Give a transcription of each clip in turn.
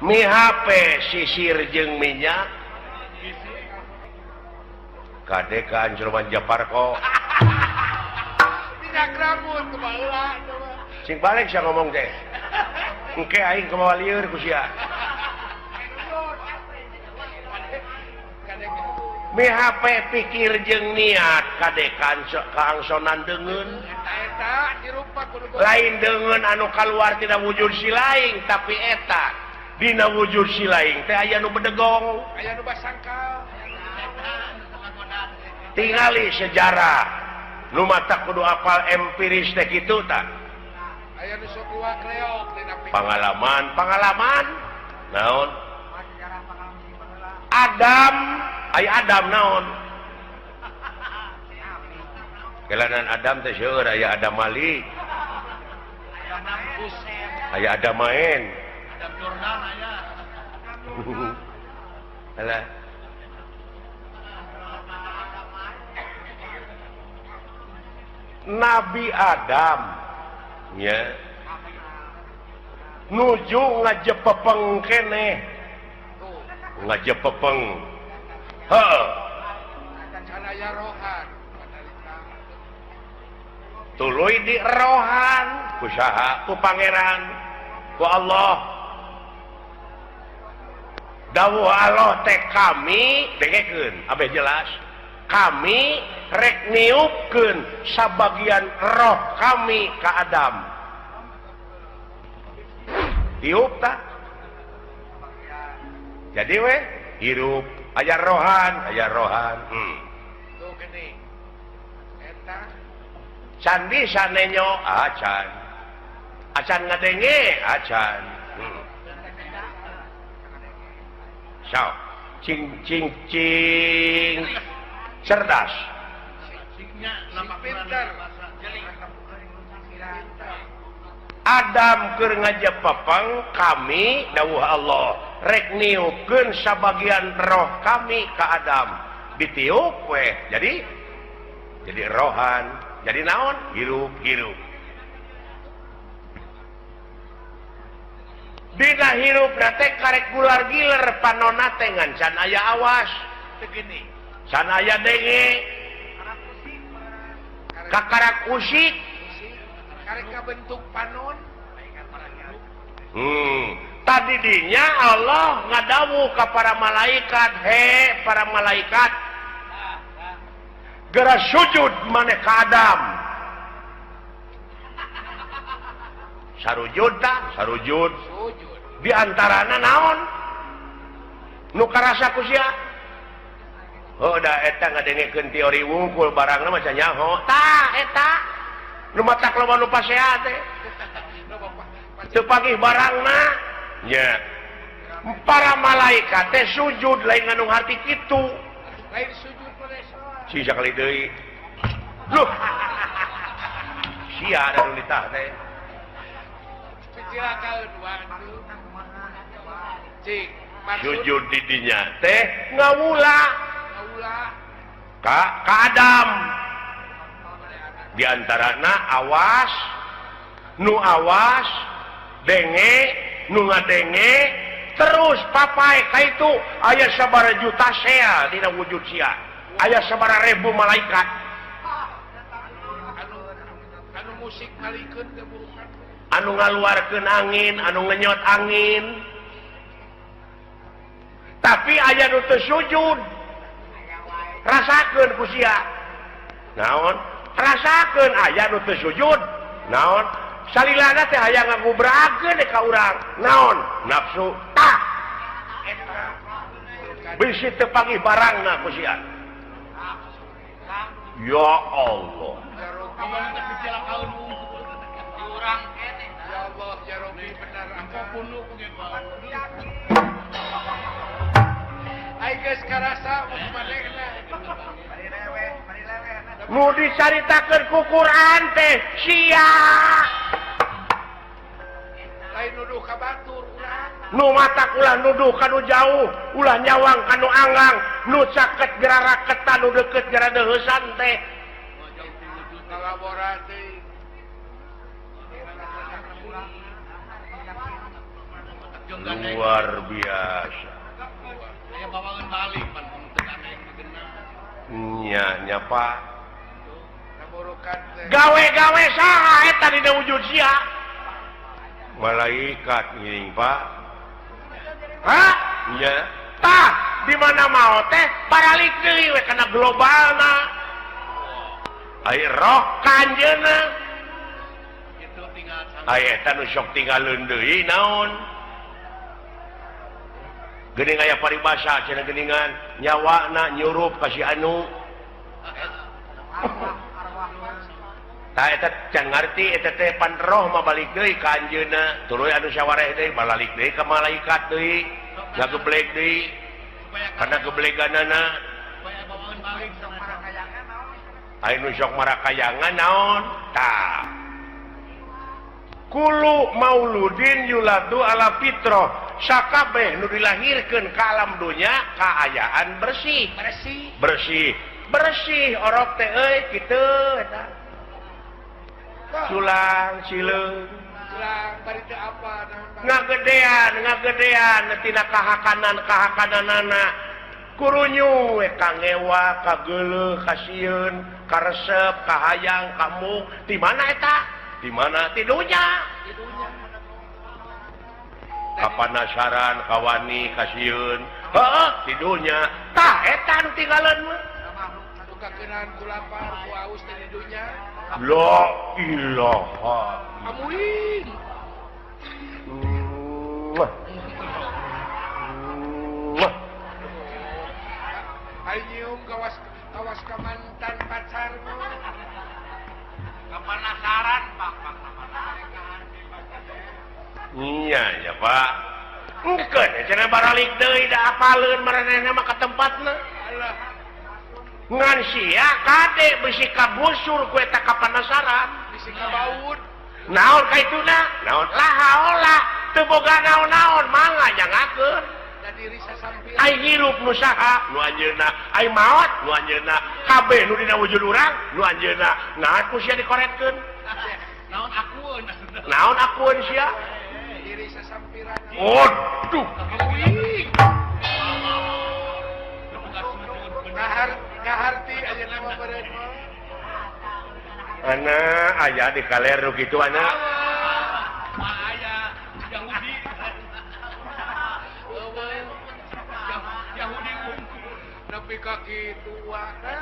Mi HP sisir jeung minyak. Kade ka Anjurman Japarko. Minyak rambut kumaha. Sing balik sia ngomong teh. Engke aing kumaha lieur ku sia. Mi HP pikir jeung niat kade kaangsonan deungeun. Lain deungeun anu kaluar tina wujud si laing, tapi eta dina wujud si laing teh aya nu bedegong, aya nu basangkal. Tingali sejarah nu mata kudu apal empiris teh kitu tah. Aya nu sok luak leok dina pengalaman, pengalaman naon? Adam, ay Adam naon? Kelanan Adam teh seueur, aya Adam Malik, aya Adam main. Adam Jordan aya. Alah. Nabi Adam nya nuju ngajepepeng keneh, ngajepepeng heuh tuluy di rohan ku saha? Ku pangeran, ku Allah. Dawuh Allah teh kami dengekeun abeh jelas, kami rek niupkeun sabagian roh kami ka Adam. Tiup tak? Jadi we hirup aya rohan, aya rohan. Tuh gini. Eta Can bisa nenyo acan. Acan ngadenge acan. Sok cing cing cing cerdas. Pinter. Adam keur ngajepepeng kami dawuh Allah rek niupkeun sabagian roh kami ka Adam. Ditiup we jadi rohan, jadi naon? Hirup hirup. Dina hirup teh karek gular giler panonna teh ngan can aya awas. Begini. Can aya denge. Kakarak usik. Karek kabentuk panon. Tadi dinya Allah ngadawu ka para malaikat, he para malaikat, gera sujud maneh ka Adam. Sarujud tah, sarujud. Di antarana naon? Nu karasa ku sia? Oh, da eta ngadengekeun teori wungkul barangna mah nyaho. Tah eta nu matak loba nu pasea teh. Teu pagih barangna nya. Para malaikat teh sujud lain ngandung harti kitu. Lain sujud manusia. Si sakali deui. Loh. Sia da nu ditah teh. Cik, sujud di dinya teh ngawula. Ka Adam. Di antarana awas, nu awas, denge, nu ngadenge, terus papai ka itu aya sabaraha juta sea dina wujud sia. Aya sabaraha ribu malaikat. Anu musik malikeun teh burukan. Anu ngaluarkeun angin, anu ngenyot angin. Tapi aya nu teu sujud. Rasakeun ku sia. Naon? Rasakeun aya nu teu sujud. Naon? Salilana teh hayang ngagubrakeun ka urang. Naon? Nafsu. Tah. Bisi teu pangih barangna ku sia. Ya Allah. Ya Allah, ya Rabbi, benar apa bunuh ai geus karasa manehna. Nu dicaritakeun ku Quran teh sia. Lain nuduh ka batur urang. Nu matak ulah nuduh ka nu jauh, ulah nyawang ka nu anggang, nu caket geura raketan, nu deukeut geura deuheusan teh. Kolaborasi. Luar biasa. Nya nya Pak. Gawe-gawe saha eta dina wujud sia? Malaikat ngiring Pak. Hah? Nya. Tah, di mana mau teh baralik deui we kana globalna. Ai roh ka anjeunna. Ai eta nu sok tinggalin deui naon? Geuning aya paribasa cenah geuningan nyawana nyurup ka si anu. Tah eta can ngarti eta teh pan roh mah balik deui ka anjeunna, tuluy anu sawareh deui balalik deui ka malaikat deui, ngageblek deui. Kana gebleganana aya nu sok marakayangan naon? Tah. Kulu mauludin yuladu ala fitrah, sakabeh nu dilahirkeun ka alam dunya kaayaan bersih. Bersih. Bersih. Bersih orok teh euy kitu eta. Culang sileung. Culang bari teu apa naon. Ngagedean, ngagedean tina kahakanan-kahakananana. Kurunyu we kangewa, kageuleuh, kasieun, karesep, kahayang, kamu. Di mana eta? Di mana? Di dunya. Kapanasaran, kawani, kasieun. Heeh, di dunya. Tah eta nu tinggalan mah. Nu kakeunaan ku lapar, ku aus teh di dunya. La ilaha. Amuin. Wah. Wah. Ai nyium kawas kawas ka mantan pacar mah. Kapanasaran, Pak, Pak. Iya ya Pak. Engkeun cenah baralik deui da apaleun maranehna mah ka tempatna. Alah. Ngan sia kade bisi kabusur ku eta kapanasaran. Bisi kabaud. Naon kaituna? Naon lahaola teu boga naon-naon mangga jangakeun. Da diri sasampiran. Ai hirup nu saha? Nu anjeunna. Ai maot nu anjeunna. Kabeh nu dina wujud urang nu anjeunna. Naon ku sia dikoretkeun? Naon akueun? Naon akueun sia? Diri sasampiran. Waduh. Ngahar ngaharti ayeuna mah beureun mah. Ana aya di kaler nu kitu ana. Aya Yahudi. Yahudi wungkul. Nepi ka kitu na.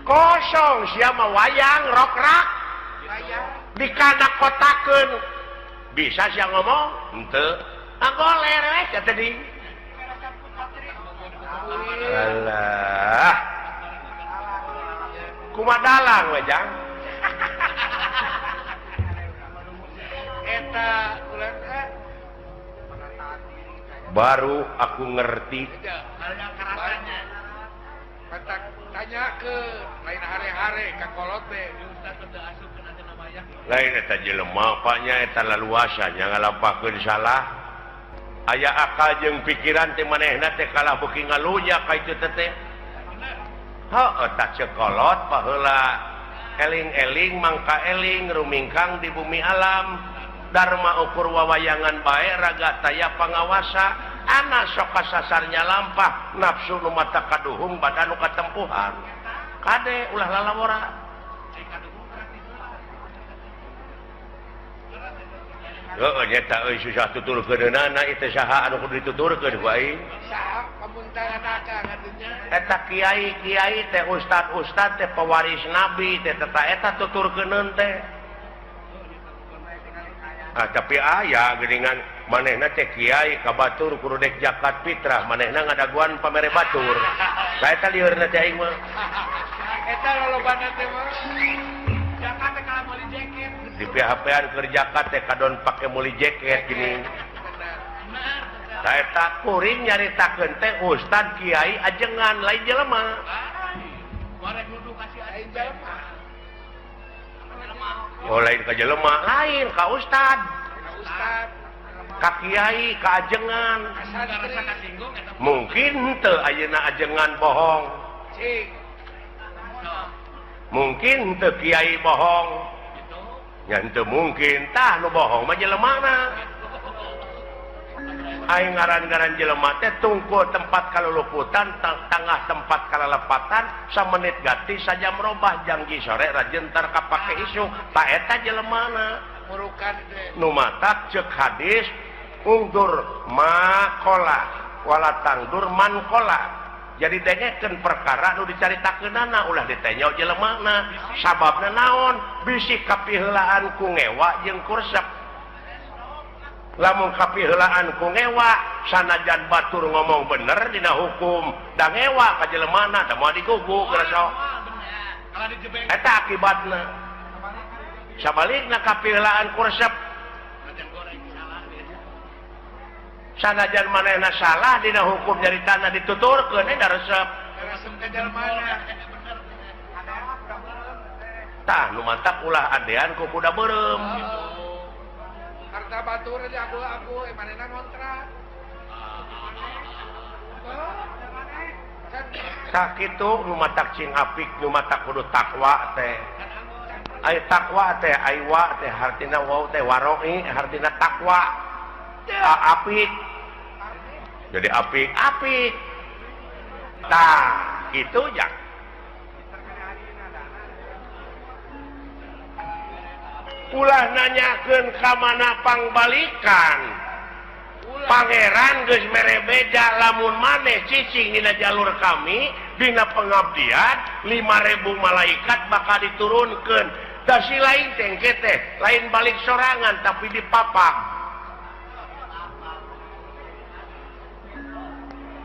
Kosong sia mah wayang rokrak. Wayang dikana kotakeun. Bisa sia ngomong? Henteu. Agoler we sia teh di. Alah. Kumaha dalang we jang? Eta ulah Baru aku ngerti. Tanya ke lain hare-hare ka kolot teh. Lain eta jelema panya eta laluasa nya ngalampahkeun salah. Aya akal jeung pikiran teh manehna teh kalah beuki ngalunya ka itu teh teh. Heuh eta ceuk kolot baheula. Eling-eling mangka eling rumingkang di bumi alam. Dharma ukur wawayangan bae raga taya pangawasa ana sok kasasarnya lampah nafsu nu mata kaduhung badan nu katempuhan kade ulah lalawora. Heeh nyeta euy susah tuturkeunana ieu teh saha anu kudu dituturkeun ku aing saha pamuntanganaka katunya eta kiai-kiai teh ustad-ustad teh pewaris nabi teh eta eta tuturkeuneun teh. Ah, tapi aya geuningan manehna teh kiai ka batur kudu dek zakat fitrah manehna ngadaguan pamere batur. Ka eta liurna teh aing mah. Eta lolobana teh mah. Zakat teh kalah meuli jaket. Di PHP-an keur zakat teh kadon pake meuli jaket geuning. Ka eta kuring nyaritakeun teh ustad kiai ajengan lain jelema. Warek nuduh ka si aing jelema. Oh lain ka jelema, lain ka ustad. Ka ustad. Ka kiai, ka ajengan. Mungkin henteu ayeuna ajengan bohong. Cing. Mungkin henteu kiai bohong. Nya henteu mungkin tah nu bohong mah jelemana. Aing ngaran-ngaran jelema teh tungkul tempat kaluluputan, tangah tempat kalalepatan, samenit ganti sajam robah jangji sore rajin tar kapake isuk. Ta eta jelemana. Murukan teh. Nu matak ceuk hadis ungdur makola wala tangdur mankola. Jadi dengekeun perkara nu dicaritakeunana ulah ditenyo jelemana. Sababna naon? Bisi kapiheulaan ku ngewa jeung ku resep. Lamun kapiheulaan ku ngewa sanajan batur ngomong bener dina hukum da ngewa ka jelemana da moal digugu geus. Eta akibatna. Sabalikna kapiheulaan ku resep sanajan manehna salah dina hukum nyaritana dituturkeun da resep. Resep ka jelemana. Tah nu mantak ulah adean ku kuda beureum. Harta batur aja aku manehna ngontrak. Sakitu nu matak cing apik nu matak kudu takwa teh. Ai takwa teh ai wa teh hartina wau teh waroi hartina takwa. Apik. Jadi apik apik. Tah kitu jang. Ulah nanyakeun ka mana pangbalikan. Pangeran geus mere beja lamun maneh cicing dina jalur kami dina pengabdian 5000 malaikat bakal diturunkeun. Da si lain teh engke teh lain balik sorangan tapi dipapak.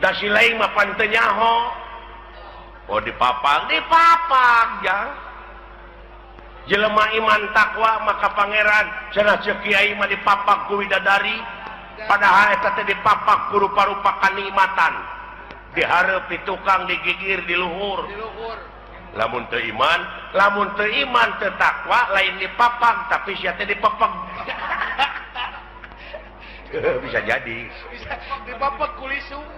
Da si lain mah pan teu nyaho. Oh dipapak, dipapak jang. Jelema iman takwa maka pangeran cenah ceuk kiai mah dipapak ku widadari padahal eta teh dipapak ku rupa-rupa kanikmatan dihareup di tukang digigir di luhur. Lamun teu iman teu takwa lain dipapak tapi sia teh dipapak. Bisa jadi bisa dipapak ku lisung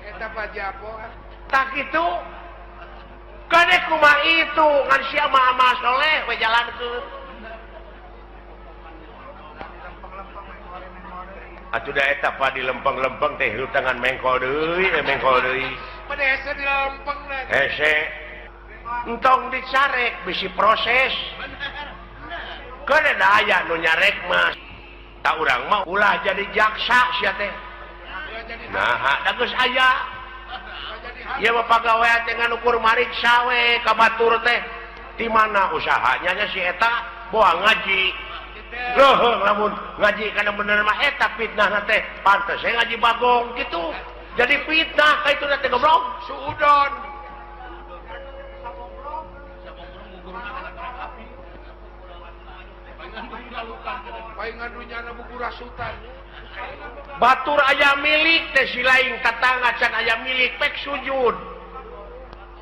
eta pajapo tak kitu. Kade kumaha itu ngan sia mah amal soleh we jalankeun. Atuh da eta pa di lempeng-lempeng teh hirup tangan mengkol deui, mengkol deui. Pada hese di lempeng na. Hese. Entong dicarek bisi proses. Kade da aya nu nyarek mah. Ta urang mah ulah jadi jaksa sia teh. Nah, da geus aya. Ya bapak gawe teh ngan ukur mariksa we ka batur teh. Di mana usahanya nya si eta boa ngaji. Leuheung lamun ngaji kana bener mah eta fitnahna teh pantes we ngaji bagong kitu. Jadi fitnah ka itu teh goblok. Suudon. Paingan dunyana buku rasutan. Batur aya milik teh si lain tatangga can aya milik pek sujud.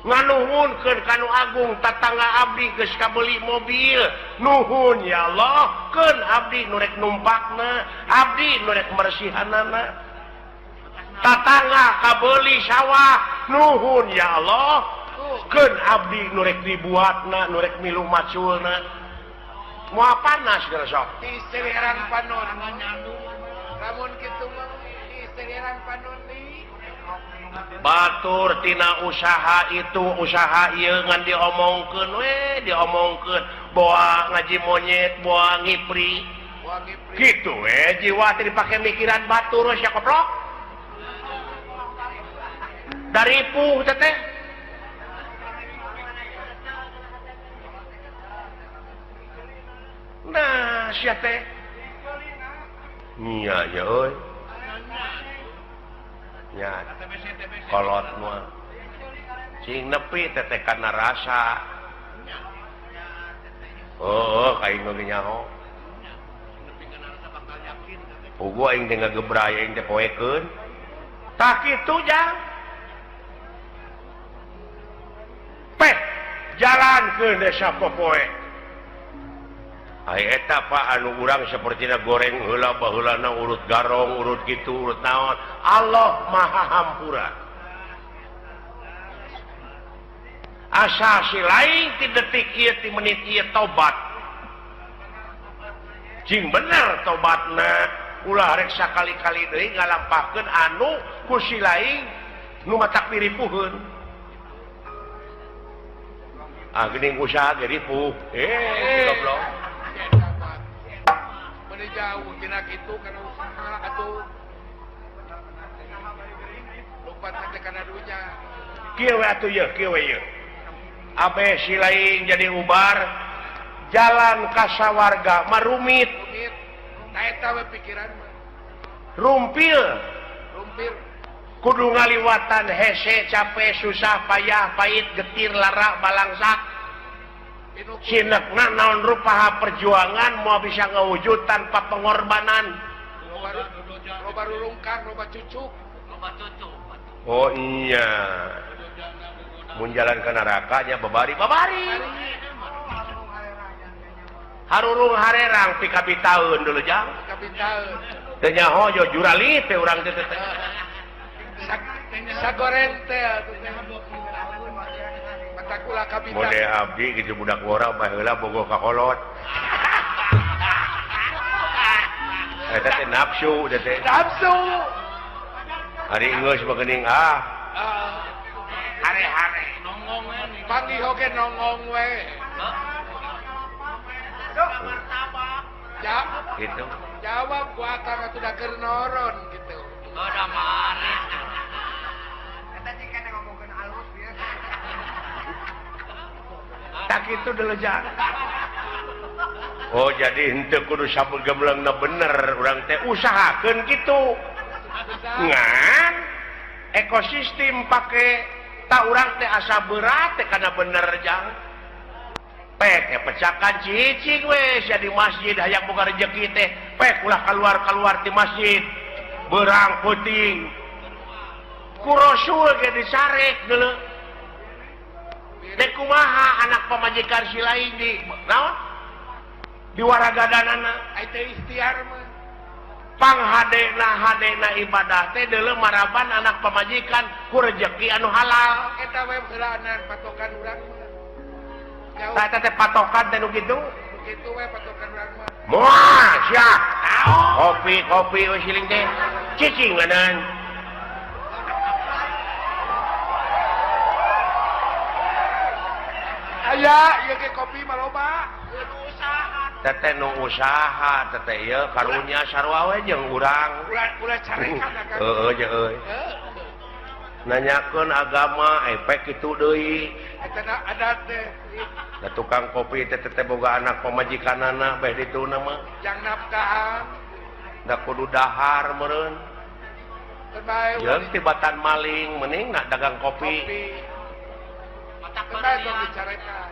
Nganuhunkeun ka nu agung tatangga abdi geus kabeli mobil. Nuhun ya Allah, keun abdi nu rek numpakna, abdi nu rek mersihanana. Tatangga kabeli sawah, nuhun ya Allah, keun abdi nu rek dibuatna, nu rek milu maculna. Moal panas geus sok. Tiseliran panon. Lamun kitu mah tiseliran panon deui. Batur tina usaha itu usaha ieu ngan diomongkeun we diomongkeun boa ngaji monyet boa ngipri kitu we jiwa teh dipake mikiran batur we sia koplok daripuh teh teh. Nah sia teh nya nya euy nya kolot mah cing nepi teh kana rasa. Oh aing ge nyaho puguh aing teh ngagebray aing teh poekeun tah kitu jang peh jalankeun desa popoe. Ai eta Pak anu urang sapertina goreng heula baheulana urut garong urut kitu urut naon. Allah Maha Hampura. Asa si lain ti detik ieu ti menit ieu tobat. Cing bener tobatna ulah rek sakali-kali deui ngalampahkeun anu ku si lain nu matak diripuheun. Ah geuning usaha ge ripuh. Goblok. Meuni jauh tina kitu kana usaha atuh. Lompat teh kana dunya. Kieu we atuh yeuh, kieu we yeuh. Abe si lain jadi ubar jalan kasawarga marumit. Rumit. Tah eta we pikiran mah. Rumpil. Rumpil. Kudu ngaliwatan hese capek susah payah pahit getir lara balangsak. Sinekna naon rupaha perjuangan moal bisa ngawujud tanpa pengorbanan. Loba rurungkang, loba cucuk. Loba cucuk. Oh iya. Mun jalan ke neraka nya babari babari. Harurung harerang pikabitaeun dulu jang. Pikabitaeun. Teu nyaho jo jurali teh urang teh teh. Sagoren teh atuh teh. Mata kula kabita. Mode abdi kitu budak ngora baheula bogoh ka kolot. Eta teh nafsu teh teh. Nafsu. Ari geus mah geuning ah. Hare-hare nongong we. Panggih oge nongong we. Ya, gitu. Jawab ku akang atuh da keur noron gitu. Oh, da manis. Eta jika ngomongkeun alus ya. Tak kitu deuleu jang. Oh, jadi henteu kudu sabegemleungna bener urang teh usahakeun kitu. Ngan ekosistem pake tak urang teh asa berat teh kana bener jang. Pek pecakan cicing we sia di masjid hayang boga rejeki teh pek ulah keluar-keluar ti masjid berang peuting ku Rasul ge disarek deuleu teh kumaha anak pamajikan si lain di naon di waragadanana ai teh ikhtiar mah panghadena hadena ibadah teh deuleu maraban anak pamajikan ku rejeki anu halal eta we heulaanan patokan urang mah. Tah eta teh patokan teh nu kitu kitu we patokan urang mah moal sia kopi kopi we siling teh cicing anan aya ieu ge kopi mah loba teteh nu usaha teteh ieu karunya sarua we jeung urang ulah carekan akang heueuh jeung euy nanyakeun agama efek kitu deui eta adat teh da tukang kopi teh teh boga anak pamajikanana beh dituna mah jang nafkahan da kudu dahar meureun jeung tibatan maling mending nak dagang kopi terbae tong dicarekan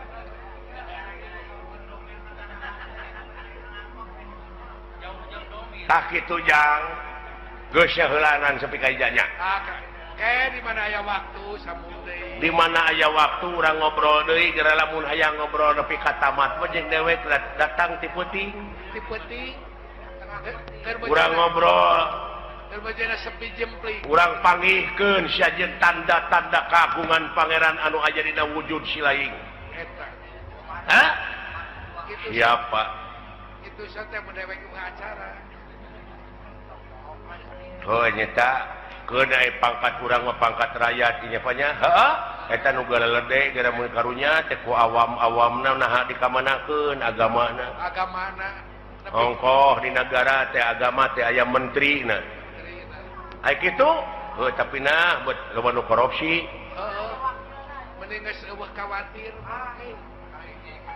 tah kitu jang geus heulanan sepi ka ijanya. Di mana aya waktu sambung deui. Di mana aya waktu urang ngobrol deui geura lamun hayang ngobrol nepi ka tamat mah jeung dewek datang ti peuting. Ti peuting. Urang ngobrol. Keur bejana sepi jempling. Urang panggihkeun sia jeung tanda-tanda kagungan pangeran anu aya dina wujud si laing. Eta. Hah? Siapa? Kitu teh mun dewek acara. Oh nyata keunai pangkat urang mah pangkat rakyat ieu nya heeh eta nu galelede gara mun karunya teh ku awam-awamna naha dikamanakeun agamana agamana ongkoh di nagara teh agama teh aya menterina ai kitu heuh tapi nah buat loba nu korupsi heeh mending geus eueuh kawatir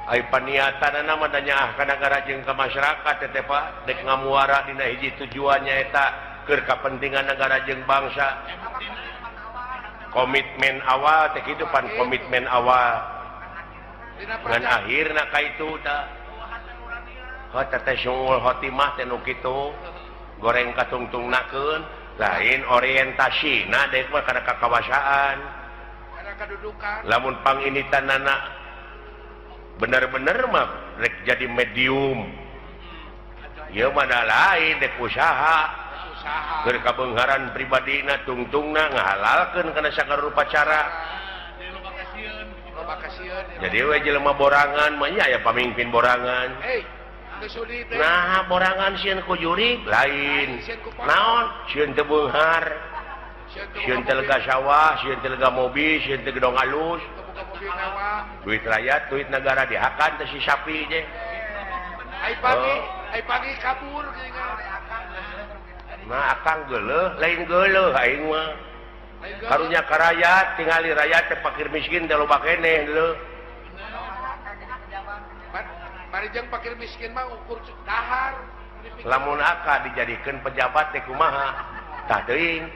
ai paniatanana mah nyaah ka nagara jeung ka masyarakat teh Pak dek ngamuara dina hiji tujuannya eta keur kapentingan negara jeung bangsa komitmen awal teh kitu pan komitmen awal ngan akhirna ka itu tah heuh teh sungul khotimah teh nu kitu goreng katungtungnakeun lain orientasina deuk mah kana kakawasaan kana kadudukan lamun panginitanana bener-bener mah rek jadi medium ieu mah da lain dek usaha keur kabeungharan pribadina tungtungna ngahalalkeun kana sagala rupa cara Loba kasieun. Jadi we jelema borangan mah nya aya pamimpin borangan. Hei, teu sudi teh. Nah, borangan sieun ku jurig lain. Naon? Sieun teu beunghar. Sieun teu lega sawah, sieun teu lega mobil, sieun teu gedong alus. Duit rakyat, duit negara dihakan teh si sapi teh. Ai pagi kabur geuningan. Nah, akang geuleuh, lain geuleuh aing mah. Karunya ka rakyat, tingali rakyat teh fakir miskin teh loba keneh leuh. Bari jeung fakir miskin mah ukur dahar. Lamun aka dijadikeun pejabat teh kumaha? Tah teuing.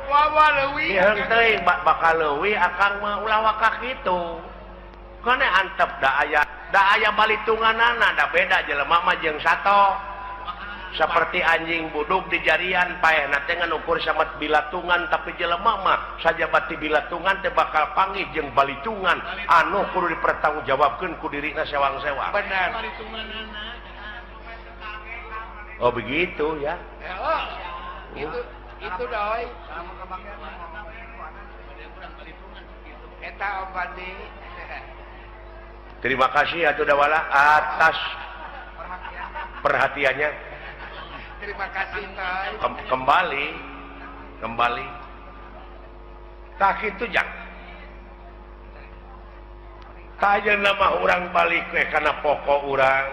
Wawa leuwih. Ieu teuing bakal leuwih akang mah ulah waka kitu. Kana antep da aya balitunganana da beda jelema mah jeung sato. Seperti anjing buduk di jarian paehna teh ngan ukur samet bilatungan tapi jelema mah sajabati bilatungan teh bakal panggih jeung balitungan anu kudu dipertanggungjawabkeun ku dirina sewang-sewang. Benar. Oh begitu ya. Oh, itu doi. Eta Om Bandi. Terima kasih atuh dawala atas perhatiannya. Terima kasih Tay. Kembali. Tak itu jang. Tanya nama orang balik we kana pokok urang.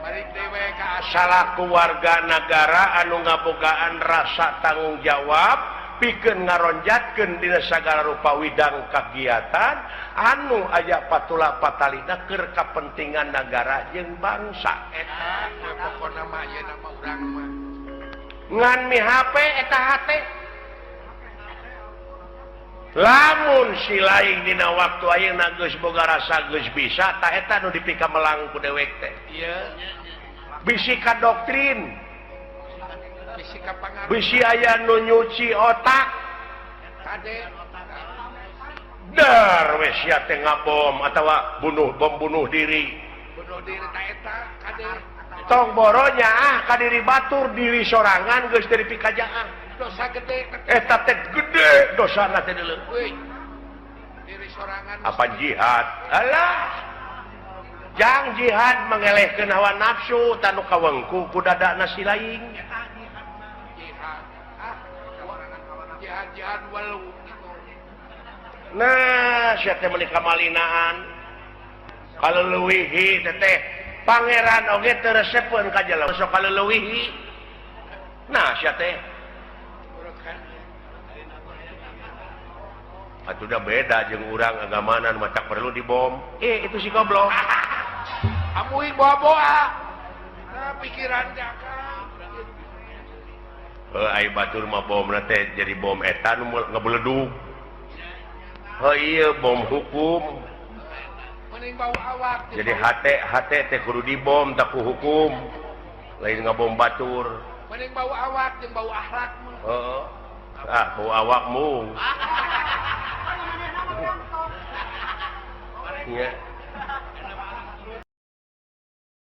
Balik dewe ka salaku warga nagara anu ngabogaan rasa tanggung jawab pikeun ngaronjatkeun dina sagala rupa widang kagiatan anu aya patula patalina keur kapentingan nagara jeung bangsa. Eta pokona mah ieu nama urang mah. Ngan mi HP eta hate. Lamun si lain dina waktu ayeuna geus boga rasa geus bisa tah eta nu dipikamelang ku dewek teh. Ieu. Bisi ka doktrin. Bisi ka pangaruh. Bisi aya nu nyuci otak. Kade. Dar we sia teh ngabom atawa bunuh bom bunuh diri. Bunuh diri ta eta kade. Tong boronya ah ka diri batur diri sorangan geus teu dipikajaah. Dosa gede eta teh gede dosana teh deuleu. Euy. Diri sorangan apa jihad? Alah. Jang jihad mengelehkeun hawa nafsu tanu kawengku ku dadana si lain. Jihad. Ah, jihad-jihad walau gitu. Nah, sia teh meuni kamalinaan. Kaleuwihi teh pangeran oge teu resepeun ka jelema sok kaleuwihi. Nah, sia teh atuh da beda jeung urang agamanan mah tak perlu dibom. Itu si goblok. Amuing bawa-bawa. Nah, pikiran teh akang. Heuh ai batur mah bomna teh jadi bom eta nu ngabeledug. Heuh ieu bom hukum. Mending bau awak. Jadi hate teh kudu dibom tak ku hukum. Lain ngabom batur. Mending bau awak jeung bau akhlak mah. Heeh. Ah, bau awakmu. Ya.